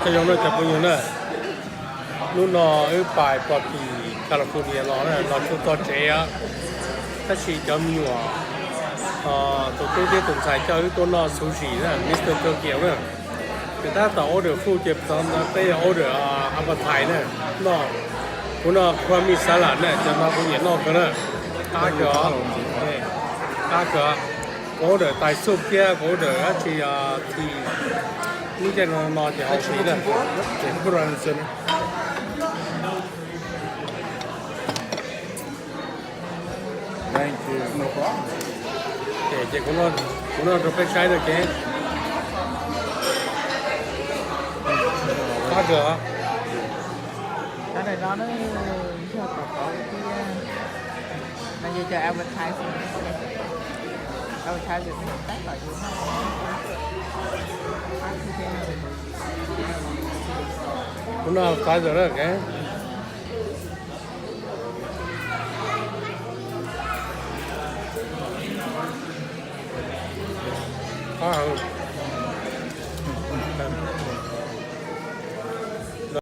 Nyob zoo na cov phooj ywg na, hnub no wb pais pog tim California los na, los txog txog tsev os, tab sis cov me nyuam, tus tub thiab tus ntxhais coj wb tuaj noj sushi na, Mister Tokyo na. Ces tab tom order food ces peb yuav order appetizer na, noj, kuv noj crab meat salad na, cov no kuv nyiam noj kawg na, qab kawg os, qab kawg. Kuv order Thai soup thiab kuv order dab tsi, lub caij no no ces hau heev na. Ces kuv noj rau peb saib na ces, qab kawg os. Cov daim no na, yog tom qab thiab, no ces cov appetizer, appetizer tab tom yuav noj. Kuv noj appetizer na. Qab heev.